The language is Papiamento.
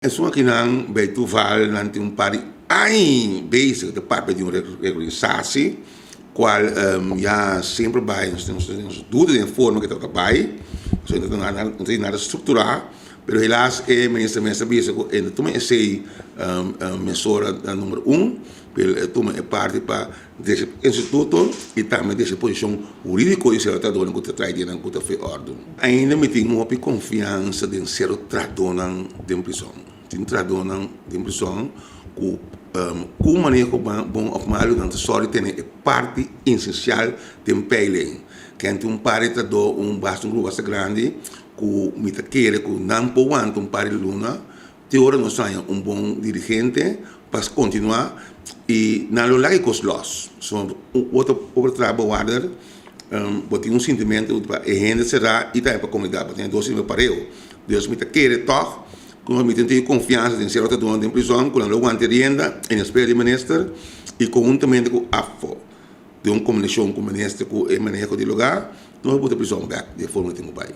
Esun akinan bij toeval nan tin un par di aña bezig ta papia di un reorganisatie cual ya semper bay nos nos duda den e forma cu e tabata bay pasobra no tin nada structura pero helaas e minister mes a bisa cu e no tuma esey mesora number un pero e tuma e parti pa Desde instituto y tambe desde posicion huridico y cierto trahadornan cu ta trae di nan cu ta fe ordo. Ainda mi tin hopi confiansa den cierto trahadornan den prison. Tin trahadornan den prison cu cu maneho bon of malo nan ta sori tene e parti esencial den peiling. Ken tin un par di trahador, un basta un grupo basta grandi cu mi ta kere cu nan por wanta un par di luna. Te ora nos haña un bon dirigente pa kontinuá i nan lo laga e kos lòs. So bo ta por traha bewaarder, bo tin un sintimentu pa e hende será i tambe pa komunidat. Bo tin e dos sintimentu pareu. Dus mi ta kere tòg ku mi tin tin konfiansa den sierto trahadónan den prizòn ku nan lo wanta e rienda en espera di minister i konhuntamente ku AFFO den un kombinashon ku minister ku e maneho di lugá nos por buta prizòn bèk di e forma ku tin ku bai.